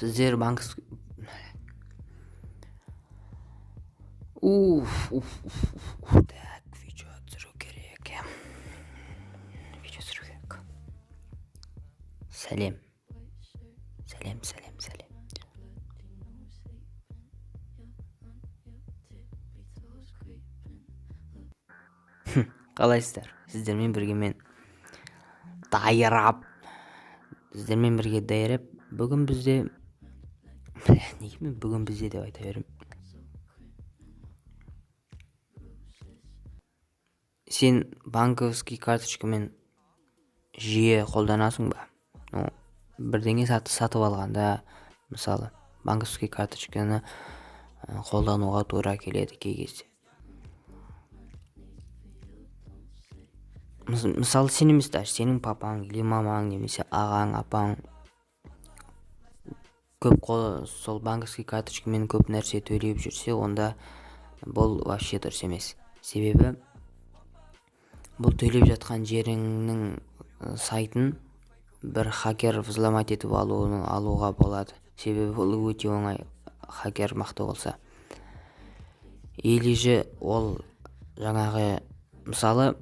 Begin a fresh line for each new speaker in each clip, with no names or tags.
Сіздер банк. Уф, уф, уф, уф. Так, видео түсіру керек, иә, видео түсіру керек. Сәлем, сәлем, сәлем, сәлем! Қалайсыздар? Сіздермен бірге мен, Дайрап. Сіздермен бірге Дайрап. Бүгін бізде, бля, неге мен «бүгін бізде» деп айта беремін? Сен банковский карточкамен жиі қолданасың ба? Ну, бірдеңе сатып алғанда, мысалы, банковский карточканы қолдануға тура келеді кей кезде. Мысалы, сен емес, даже сенің папаң или мамаң немесе ағаң, апаң көп қол, сол банковский карточкамен көп нәрсе төлеп жүрсе, онда бұл вообще дұрыс емес. Себебі бұл төлеп жатқан жеріңнің сайтын бір хакер взломать етіп алуға болады. Себебі бұл өте оңай, хакер мықты болса. Или же ол жаңағы, мысалы,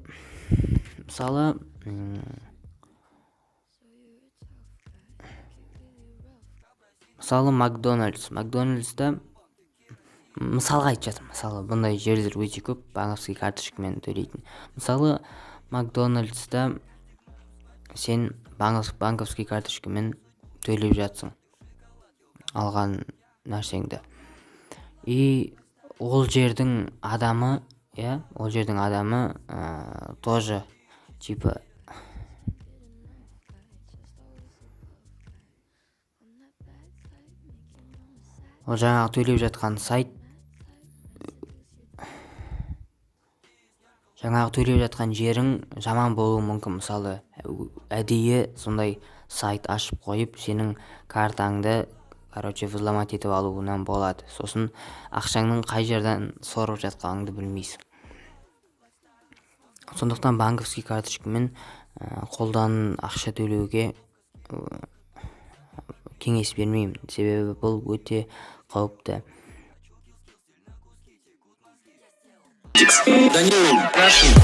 Макдональдс. Макдональдста, мысалға айтып жатырмын, мысалы, бұндай жерлер өте көп банковский карточкамен төлейтін. Мысалы, Макдональдста сен банковский карточкамен төлеп жатсың алған нәрсеңді, и ол жердің адамы, иә, ол жердің адамы тоже типа ол жаңағы төлеп жатқан сайт, жаңағы төлеп жатқан жерің жаман болуы мүмкін. Мысалы, әдейі сондай сайт ашып қойып, сенің картаңды, короче, взломать етіп алуынан болады. Сосын ақшаңның қай жерден сорып жатқаныңды білмейсің. Сондықтан банковский карточкамен қолдан ақша төлеуге кеңес бермеймін, себебі бұл өте қауіпті.
Данил Крашин.